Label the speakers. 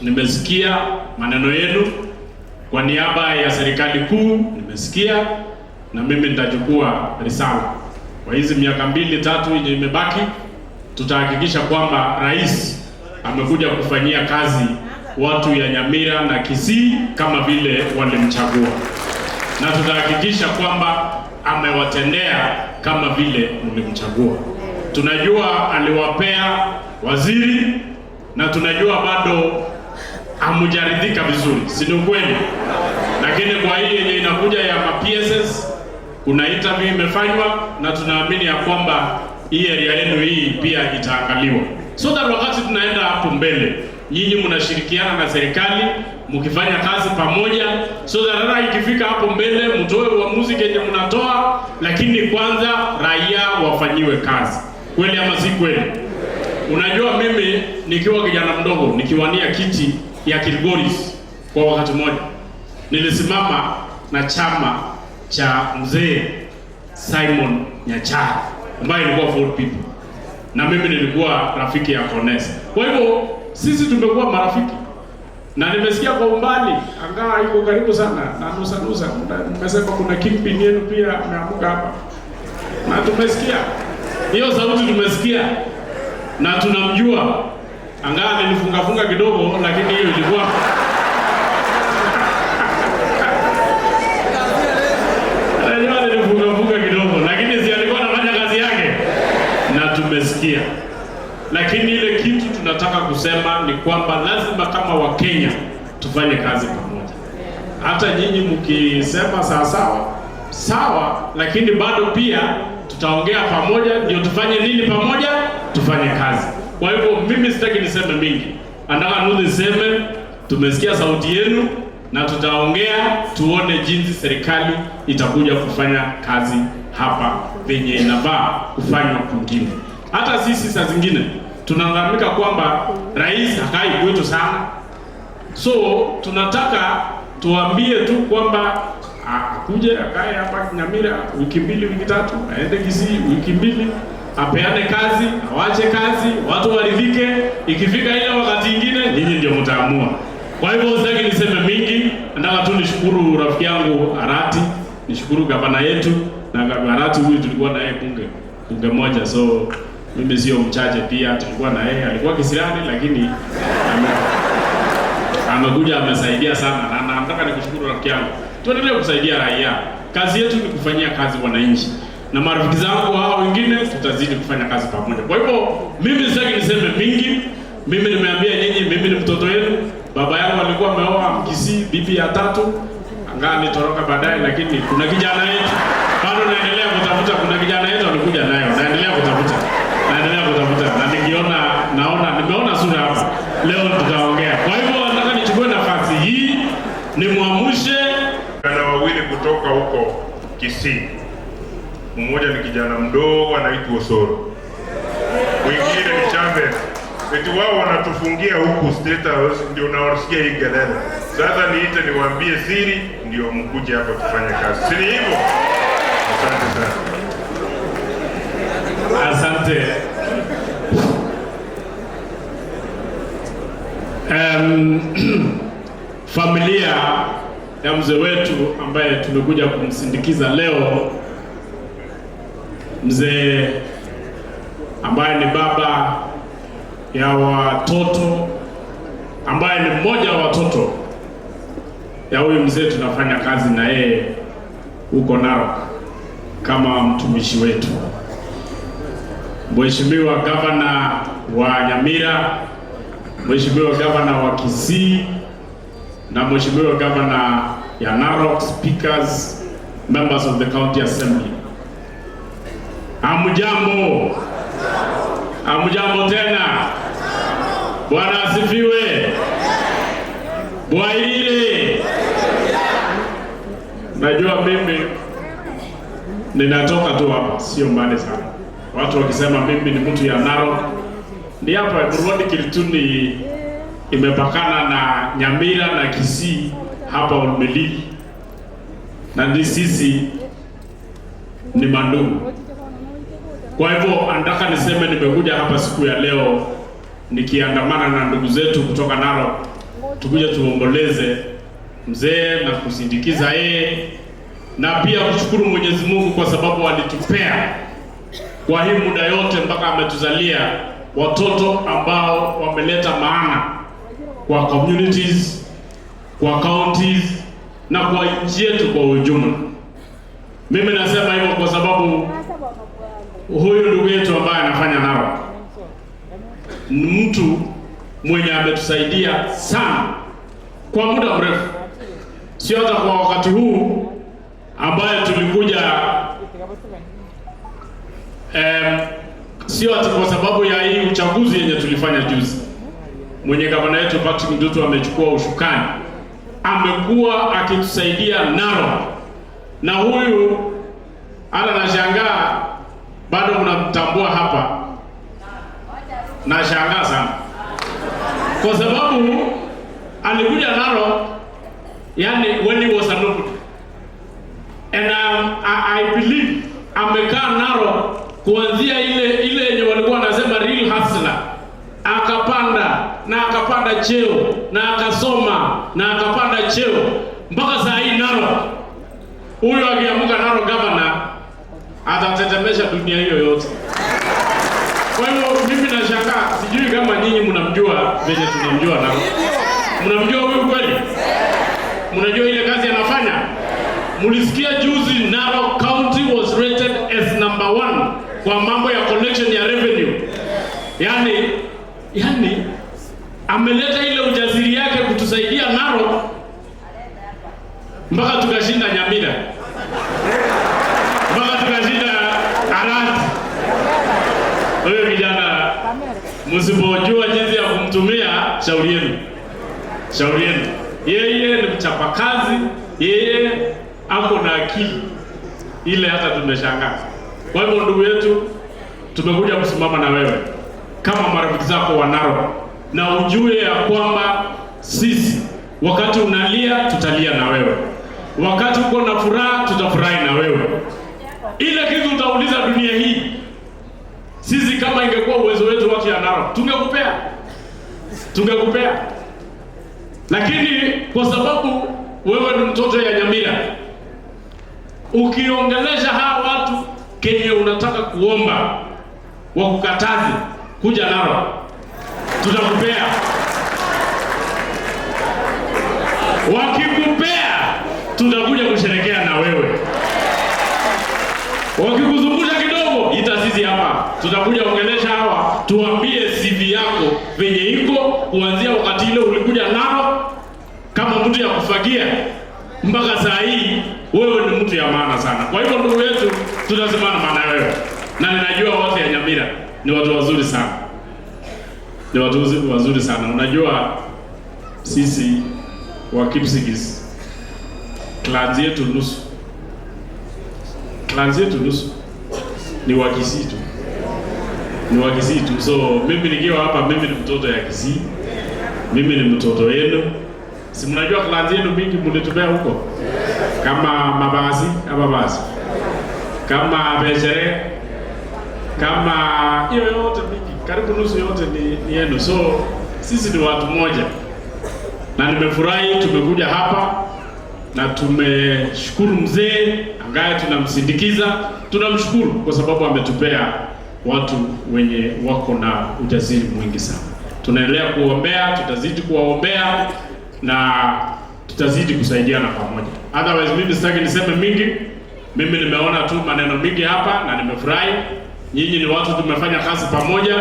Speaker 1: Nimesikia maneno yenu kwa niaba ya serikali kuu, nimesikia na mimi nitachukua risala. Kwa hizi miaka 2-3 yenye imebaki, tutahakikisha kwamba rais amekuja kufanyia kazi watu ya Nyamira na Kisii kama vile walimchagua, na tutahakikisha kwamba amewatendea kama vile mlimchagua. Tunajua aliwapea waziri na tunajua bado hamujaridhika vizuri, si ni ukweli? Lakini kwa hii yenye inakuja ya ma PSS, kuna interview imefanywa na tunaamini ya kwamba hii area yenu hii pia itaangaliwa, so that wakati tunaenda hapo mbele, nyinyi mnashirikiana na serikali mkifanya kazi pamoja, so that hata ikifika hapo mbele mtoe uamuzi kenye mnatoa, lakini kwanza raia wafanyiwe kazi. Kweli ama si kweli? Unajua, mimi nikiwa kijana mdogo nikiwania kiti ya Kilgoris kwa wakati mmoja, nilisimama na chama cha mzee Simon Nyachae ambaye ilikuwa Ford People, na mimi nilikuwa rafiki ya Kones. Kwa hivyo sisi tumekuwa marafiki, na nimesikia kwa umbali, angaa iko karibu sana na nusa nusa, nimesema kuna kingpin yenu pia ameamuka hapa, na tumesikia hiyo sauti, tumesikia na tunamjua, angaa nilifunga funga kidogo, lakini hiyo ilikuwa najua nilifunga funga kidogo, lakini si alikuwa anafanya kazi yake na tumesikia. Lakini ile kitu tunataka kusema ni kwamba lazima kama Wakenya tufanye kazi pamoja. Hata nyinyi mkisema sawa sawa sawa, lakini bado pia tutaongea pamoja, ndio tufanye nini pamoja, tufanye kazi. Kwa hivyo mimi sitaki niseme mingi, nataka tu niseme tumesikia sauti yenu na tutaongea tuone jinsi serikali itakuja kufanya kazi hapa venye inafaa kufanywa kwingine. Hata sisi saa zingine tunalalamika kwamba rais hakai kwetu sana, so tunataka tuambie tu kwamba akuje akae hapa Nyamira wiki 2 wiki 3, aende Kisii wiki 2, apeane kazi, awache kazi, watu waridhike. Ikifika ile wakati ingine, nyinyi ndio mtaamua. Kwa hivyo sitaki niseme mingi, nataka tu nishukuru rafiki yangu Arati, nishukuru gavana yetu, na Arati huyu tulikuwa na yeye bunge moja, so mimi sio mchache pia, tulikuwa na yeye, alikuwa kisirani lakini amekuja amesaidia sana, na nataka nikushukuru rafiki yangu. Tuendelee kusaidia raia. Kazi yetu ni kufanyia kazi wananchi, na marafiki zangu hao wengine tutazidi kufanya kazi pamoja. Kwa hivyo mimi sitaki niseme mingi. Mimi nimeambia nyinyi, mimi ni mtoto wenu. Baba yangu alikuwa ameoa Mkisii, bibi ya 3, angaa nitoroka baadaye, lakini kuna kijana yetu bado naendelea kutafuta. Kuna kijana yetu alikuja nayo, naendelea kutafuta, naendelea kutafuta, na nikiona, naona nimeona sura hapa leo, tutaongea. Kwa hivyo nataka nichukue nafasi hii nimwamushe
Speaker 2: vijana wawili kutoka huko Kisii. Mmoja ni kijana mdogo anaitwa Osoro, mwingine ni Chambe. Eti wao wanatufungia huku State House, ndio nawasikia hii kelele. Sasa niite niwaambie siri, ndio mkuje hapa tufanye kazi, si ni hivyo? Asante sana.
Speaker 1: Asante. Familia ya mzee wetu ambaye tumekuja kumsindikiza leo, mzee ambaye ni baba ya watoto, ambaye ni mmoja wa watoto ya huyu mzee tunafanya kazi na yeye huko Narok kama mtumishi wetu, Mheshimiwa Gavana wa Nyamira, Mheshimiwa Gavana wa Kisii na Mheshimiwa Gavana ya Narok, speakers, members of the County Assembly. Hamjambo? Hamjambo tena. Bwana asifiwe. Bwaire. Najua mimi ninatoka tu hapa, sio mbali sana. Watu wakisema mimi ni mtu ya Narok, ni hapa Burundi. Kiltuni imepakana na Nyamira na Kisii hapa Olmeli, na ndi sisi ni mandugu. Kwa hivyo nataka niseme nimekuja hapa siku ya leo nikiandamana na ndugu zetu kutoka Narok Tukuja tuomboleze mzee na kusindikiza yeye na pia kushukuru Mwenyezi Mungu kwa sababu alitupea kwa hii muda yote mpaka ametuzalia watoto ambao wameleta maana kwa communities, kwa counties na kwa nchi yetu kwa ujumla. Mimi nasema hivyo kwa sababu huyu ndugu yetu ambaye anafanya nao ni mtu mwenye ametusaidia sana kwa muda mrefu, sio hata kwa wakati huu ambaye tulikuja sio ati kwa sababu ya hii uchaguzi yenye tulifanya juzi. Mwenye gavana yetu Patrick Ndutu amechukua ushukani, amekuwa akitusaidia Narok, na huyu hata nashangaa bado mnamtambua hapa, nashangaa sana kwa sababu alikuja Narok, yani when he was a nobody and I believe amekaa Narok kuanzia ile ile yenye walikuwa wanasema real hustler, akapanda na akapanda cheo na akasoma na akapanda cheo mpaka saa hii Narok. Huyu akiamuka Narok governor atatetemesha dunia hiyo yote. Kwa hivyo mimi nashangaa, sijui kama nyinyi mnamjua venye tunamjua Narok. Mnamjua huyu kweli? Mnajua ile kazi anafanya? Mulisikia juzi Narok County was rated as number one kwa mambo ya collection ya revenue. Yani ameleta ile ujasiri yake kutusaidia Narok mpaka tukashinda Nyamira, mpaka tukashinda Arati. Huyo kijana msipojua jinsi ya kumtumia, shauri yenu, shauri yenu. Yeye ni mchapakazi, yeye ako na akili ile, hata tumeshangaa. Kwa hivyo ndugu yetu, tumekuja kusimama na wewe kama marafiki zako wa Narok, na ujue ya kwamba sisi wakati unalia tutalia na wewe, wakati uko na furaha tutafurahi na wewe. Ile kitu utauliza dunia hii, sisi kama ingekuwa uwezo wetu watu ya Narok tungekupea, tungekupea, lakini kwa sababu wewe ni mtoto ya Nyamira, ukiongelesha hawa watu kenye unataka kuomba wakukataze kuja Narok, tutakupea. Wakikupea tutakuja kusherekea na wewe. Wakikuzungusha kidogo, ita sisi hapa, tutakuja ongelesha hawa, tuambie CV yako venye iko kuanzia wakati ile ulikuja Narok kama mtu ya kufagia mpaka saa hii, wewe ni mtu ya maana sana. Kwa hivyo ndugu yetu, tutasimama maana wewe, na ninajua watu ya Nyamira ni watu wazuri sana, ni watu wazuri sana. Unajua sisi wa Kipsigis clans yetu nusu, clans yetu nusu ni wa Kisii tu, ni wa Kisii tu. So mimi nikiwa hapa, mimi ni mtoto ya Kisii, mimi ni mtoto wenu. Si mnajua clans yenu mingi mlitupea huko, kama Mabasi ama basi, kama Bechere, kama hiyo yote mingi, karibu nusu yote ni yenu. So sisi ni watu moja, na nimefurahi tumekuja hapa na tumeshukuru mzee ambaye tunamsindikiza, tunamshukuru kwa sababu ametupea watu wenye wako na ujasiri mwingi sana. Tunaendelea kuombea, tutazidi kuwaombea na tutazidi kusaidiana pamoja. Otherwise mimi sitaki niseme mingi. Mimi nimeona tu maneno mingi hapa na nimefurahi. Nyinyi ni watu tumefanya kazi pamoja.